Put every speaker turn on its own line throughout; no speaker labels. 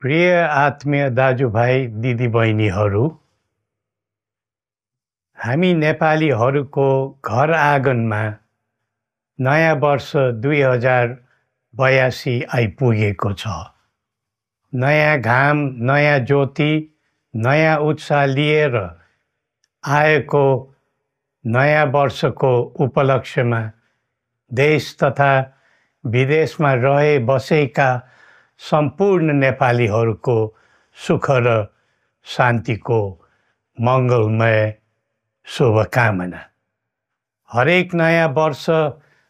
प्रिय आत्मीय दाजुभाइ दिदीबहिनीहरू, हामी नेपालीहरूको घर आँगनमा नयाँ वर्ष 2082 आइपुगेको छ। नयाँ घाम, नयाँ ज्योति, नयाँ उत्साह लिएर आएको नयाँ वर्षको उपलक्ष्यमा देश तथा विदेशमा रहे बसेका सम्पूर्ण नेपालीहरूको सुख र शान्तिको मङ्गलमय शुभकामना। हरेक नयाँ वर्ष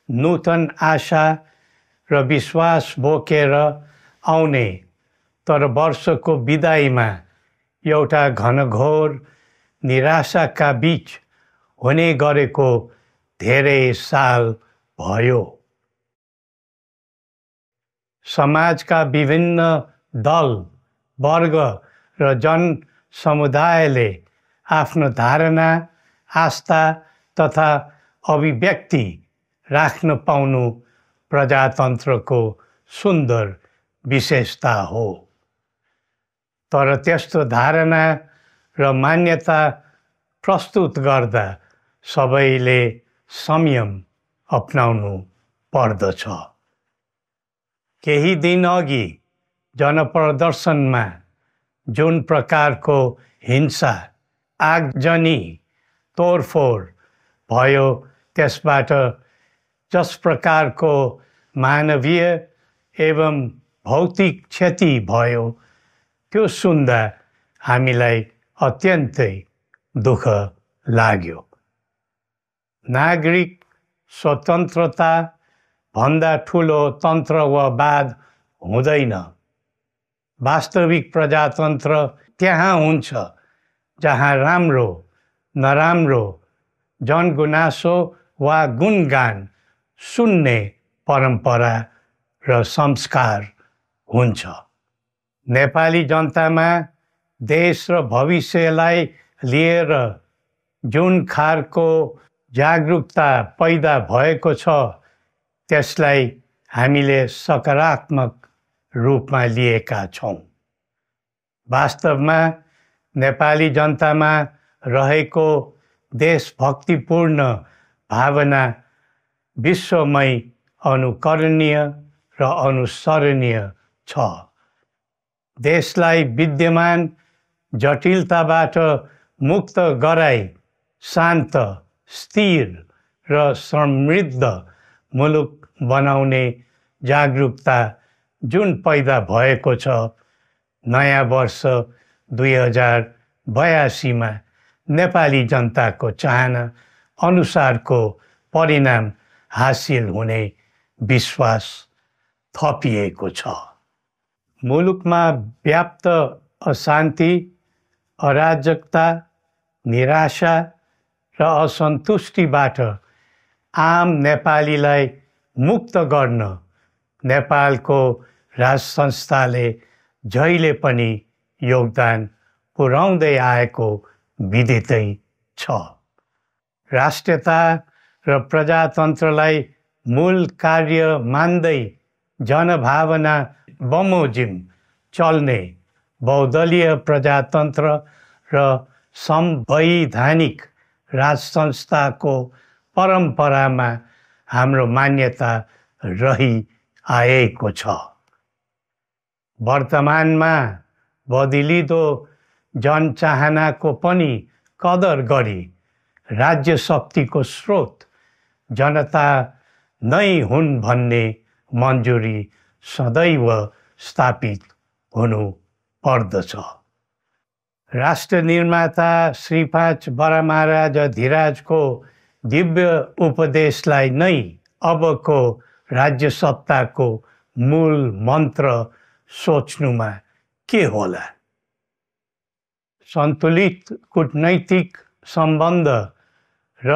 नूतन आशा र विश्वास बोकेर आउने, तर वर्षको बिदाईमा एउटा घनघोर निराशाका बीच हुने गरेको धेरै साल भयो। समाजका विभिन्न दल, वर्ग र जन समुदायले आफ्नो धारणा, आस्था तथा अभिव्यक्ति राख्न पाउनु प्रजातन्त्रको सुन्दर विशेषता हो। तर त्यस्तो धारणा र मान्यता प्रस्तुत गर्दा सबैले संयम अपनाउनु पर्दछ। केही दिन अघि जनप्रदर्शनमा जुन प्रकारको हिंसा, आगजनी, तोडफोड भयो, त्यसबाट जस प्रकारको मानवीय एवं भौतिक क्षति भयो, त्यो सुन्दा हामीलाई अत्यन्तै दुःख लाग्यो। नागरिक स्वतन्त्रता भन्दा ठुलो तन्त्र वा वाद हुँदैन। वास्तविक प्रजातन्त्र त्यहाँ हुन्छ जहाँ राम्रो, नराम्रो, जनगुनासो वा गुणगान सुन्ने परम्परा र संस्कार हुन्छ। नेपाली जनतामा देश र भविष्यलाई लिएर जुन खालको जागरुकता पैदा भएको छ, त्यसलाई हामीले सकारात्मक रूपमा लिएका छौँ। वास्तवमा नेपाली जनतामा रहेको देशभक्तिपूर्ण भावना विश्वमै अनुकरणीय र अनुसरणीय छ। देशलाई विद्यमान जटिलताबाट मुक्त गराई शान्त, स्थिर र समृद्ध मुलुक बनाउने जागरुकता जुन पैदा भएको छ, नयाँ वर्ष 2082 मा नेपाली जनताको चाहना अनुसारको परिणाम हासिल हुने विश्वास थपिएको छ। मुलुकमा व्याप्त अशान्ति, अराजकता, निराशा र असन्तुष्टिबाट आम नेपालीलाई मुक्त गर्न नेपालको राज संस्थाले जहिले पनि योगदान पुर्याउँदै आएको विदितै छ। राष्ट्रियता र प्रजातन्त्रलाई मूल कार्य मान्दै जनभावना बमोजिम चल्ने बहुदलीय प्रजातन्त्र र संवैधानिक राज संस्थाको परम्परामा हाम्रो मान्यता रही आएको छ। वर्तमानमा बदलिँदो जनचाहनाको पनि कदर गरी राज्य शक्तिको स्रोत जनता नै हुन् भन्ने मन्जुरी सदैव स्थापित हुनु पर्दछ। राष्ट्र निर्माता श्री 5 बरामहाराज धीराजको दिव्य उपदेशलाई नै अबको राज्य सत्ताको मूल मन्त्र सोच्नुमा के होला? सन्तुलित कूटनैतिक सम्बन्ध र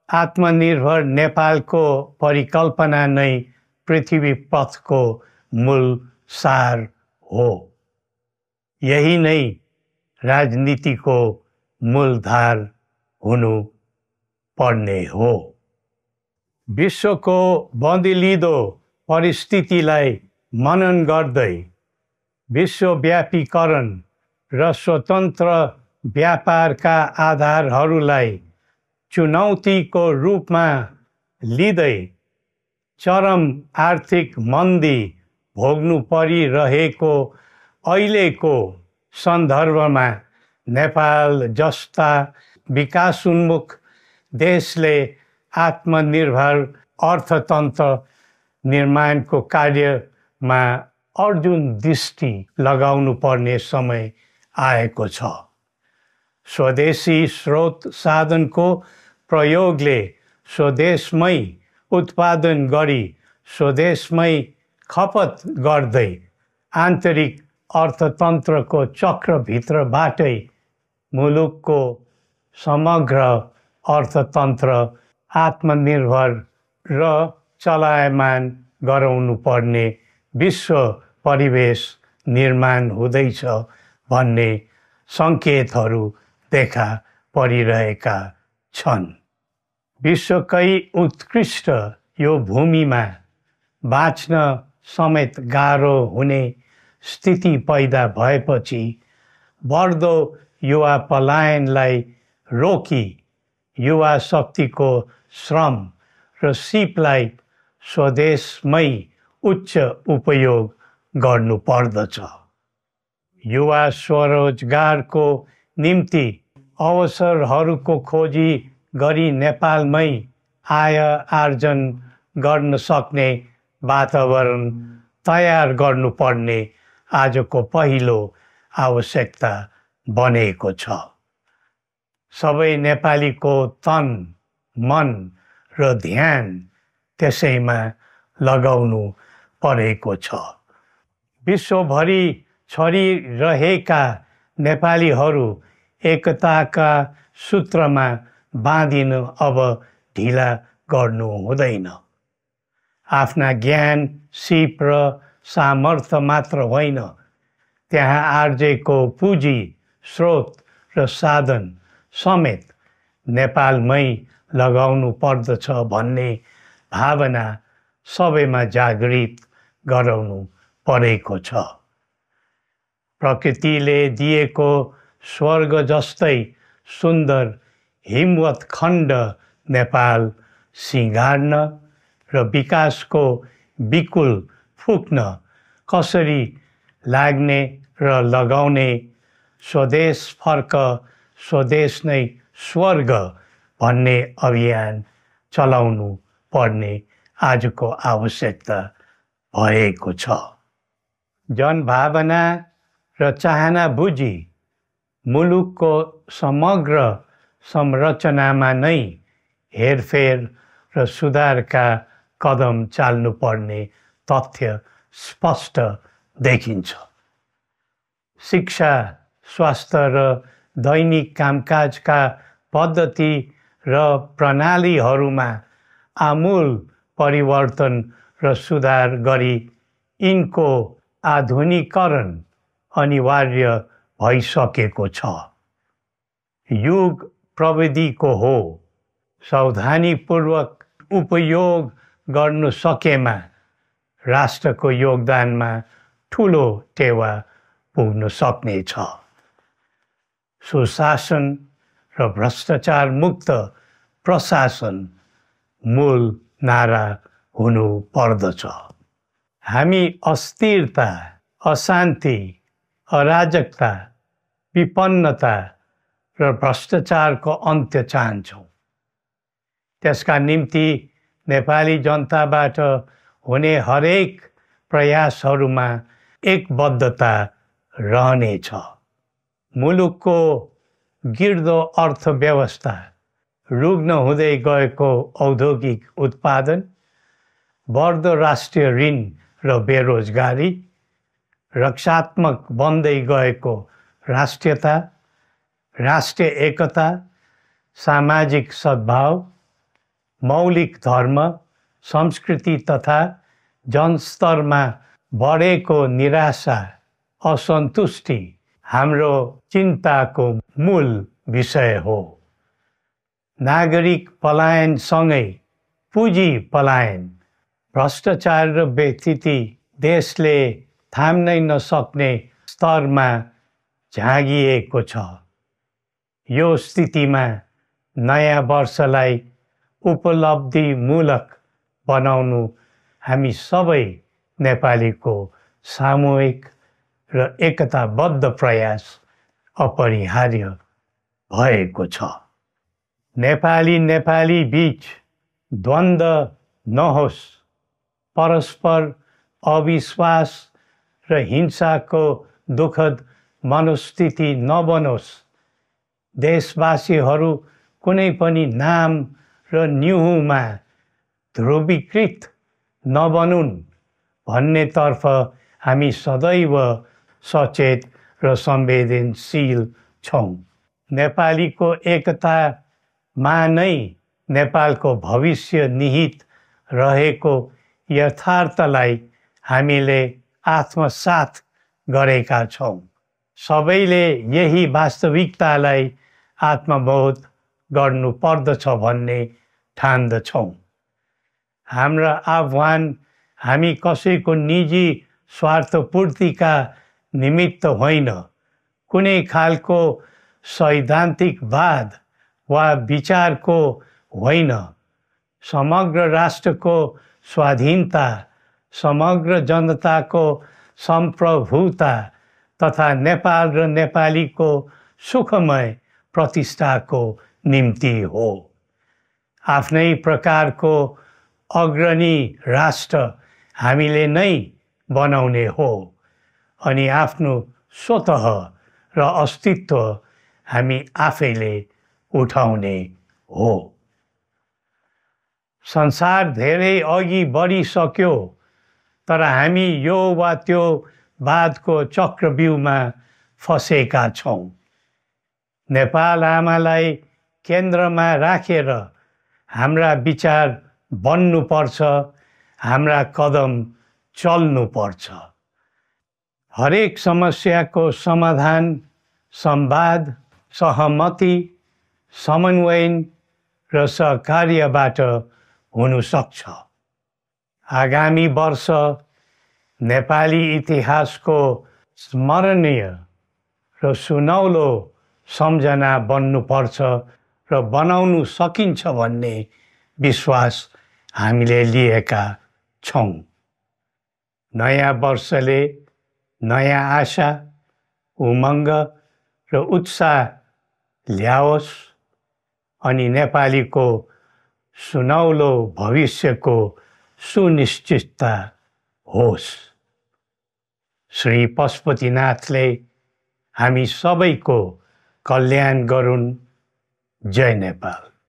आत्मनिर्भर नेपालको परिकल्पना नै पृथ्वी पथको मूल सार हो। यही नै राजनीतिको मूलधार हुनु पर्ने हो। विश्वको बदलिँदो परिस्थितिलाई मनन गर्दै विश्वव्यापीकरण र स्वतन्त्र व्यापारका आधारहरूलाई चुनौतीको रूपमा लिँदै चरम आर्थिक मन्दी भोग्नु परिरहेको अहिलेको सन्दर्भमा नेपाल जस्ता विकासोन्मुख देशले आत्मनिर्भर अर्थतन्त्र निर्माणको कार्यमा अर्जुन दृष्टि लगाउनु पर्ने समय आएको छ। स्वदेशी स्रोत साधनको प्रयोगले स्वदेशमै उत्पादन गरी स्वदेशमै खपत गर्दै आन्तरिक अर्थतन्त्रको चक्रभित्रबाटै मुलुकको समग्र अर्थतन्त्र आत्मनिर्भर र चलायमान गराउनु पर्ने विश्व परिवेश निर्माण हुँदैछ भन्ने सङ्केतहरू देखा परिरहेका छन्। विश्वकै उत्कृष्ट यो भूमिमा बाँच्न समेत गाह्रो हुने स्थिति पैदा भएपछि बढ्दो युवा पलायनलाई रोकी युवा शक्तिको श्रम र सिपलाई स्वदेशमै उच्च उपयोग गर्नुपर्दछ। युवा स्वरोजगारको निम्ति अवसरहरूको खोजी गरी नेपालमै आय आर्जन गर्न सक्ने वातावरण तयार गर्नुपर्ने आजको पहिलो आवश्यकता बनेको छ। सबै नेपालीको तन, मन र ध्यान त्यसैमा लगाउनु परेको छ। विश्वभरि छरिरहेका नेपालीहरू एकताका सूत्रमा बाँधिन अब ढिला गर्नु हुँदैन। आफ्ना ज्ञान, सिप र सामर्थ्य मात्र होइन, त्यहाँ आर्जेको पुँजी, स्रोत र साधन समेत नेपालमै लगाउनु पर्दछ भन्ने भावना सबैमा जागृत गराउनु परेको छ। प्रकृतिले दिएको स्वर्ग जस्तै सुन्दर हिमवत् खण्ड नेपाल सिँगार्न र विकासको बिकुल फुक्न कसरी लाग्ने र लगाउने स्वदेश फर्क स्वदेश नै स्वर्ग भन्ने अभियान चलाउनु पर्ने आजको आवश्यकता भएको छ। जनभावना र चाहना बुझी मुलुकको समग्र संरचनामा नै हेरफेर र सुधारका कदम चाल्नुपर्ने तथ्य स्पष्ट देखिन्छ। शिक्षा, स्वास्थ्य र दैनिक कामकाजका पद्धति र प्रणालीहरूमा आमूल परिवर्तन र सुधार गरी यिनको आधुनिकीकरण अनिवार्य भइसकेको छ। युग प्रविधिको हो, सावधानीपूर्वक उपयोग गर्नु सकेमा राष्ट्रको योगदानमा ठुलो टेवा पुग्न सक्नेछ। सुशासन र भ्रष्टाचार मुक्त प्रशासन मूल नारा हुनु पर्दछ। हामी अस्थिरता, अशान्ति, अराजकता, विपन्नता र भ्रष्टाचारको अन्त्य चाहन्छौँ। त्यसका निम्ति नेपाली जनताबाट हुने हरेक प्रयासहरूमा एकबद्धता रहनेछ। मुलुकको गिर्दो अर्थव्यवस्था, रुग्न हुँदै गएको औद्योगिक उत्पादन, बढ्दो राष्ट्रिय ऋण र बेरोजगारी, रक्षात्मक बन्दै गएको राष्ट्रियता, राष्ट्रिय एकता, सामाजिक सद्भाव, मौलिक धर्म, संस्कृति तथा जनस्तरमा बढेको निराशा, असन्तुष्टि हाम्रो चिन्ताको मूल विषय हो। नागरिक पलायनसँगै पुँजी पलायन, भ्रष्टाचार र व्यथिति देशले थाम्नै नसक्ने स्तरमा झाँगिएको छ। यो स्थितिमा नयाँ वर्षलाई उपलब्धिमूलक बनाउनु हामी सबै नेपालीको सामूहिक र एकताबद्ध प्रयास अपरिहार्य भएको छ। नेपाली बीच द्वन्द्व नहोस्, परस्पर अविश्वास र हिंसाको दुःखद मनोस्थिति नबनोस्, देशवासीहरू कुनै पनि नाम र न्युहुमा ध्रुवीकृत नबनुन् भन्नेतर्फ हामी सदैव सचेत र संवेदनशील छौँ। नेपालीको एकतामा नै नेपालको भविष्य निहित रहेको यथार्थलाई हामीले आत्मसात गरेका छौँ। सबैले यही वास्तविकतालाई आत्मबोध गर्नुपर्दछ भन्ने ठान्दछौँ। हाम्रा आह्वान हामी कसैको निजी स्वार्थपूर्तिका निमित्त होइन, कुनै खालको सैद्धान्तिकवाद वा विचारको होइन, समग्र राष्ट्रको स्वाधीनता, समग्र जनताको सम्प्रभुता तथा नेपाल र नेपालीको सुखमय प्रतिष्ठाको निम्ति हो। आफ्नै प्रकारको अग्रणी राष्ट्र हामीले नै बनाउने हो अनि आफ्नो स्वतः र अस्तित्व हामी आफैले उठाउने हो। संसार धेरै अघि बढिसक्यो, तर हामी यो वा त्यो वादको चक्रव्यूहमा फँसेका छौँ। नेपाल आमालाई केन्द्रमा राखेर हाम्रा विचार बन्नुपर्छ, हाम्रा कदम चल्नुपर्छ। हरेक समस्याको समाधान संवाद, सहमति, समन्वयन र सहकार्यबाट हुन सक्छ। आगामी वर्ष नेपाली इतिहासको स्मरणीय र सुनौलो सम्झना बन्नुपर्छ र बनाउनु सकिन्छ भन्ने विश्वास हामीले लिएका छौँ। नयाँ वर्षले नयाँ आशा, उमङ्ग र उत्साह ल्याओस् अनि नेपालीको सुनौलो भविष्यको सुनिश्चितता होस्। श्री पशुपतिनाथले हामी सबैको कल्याण गरून्। जय नेपाल।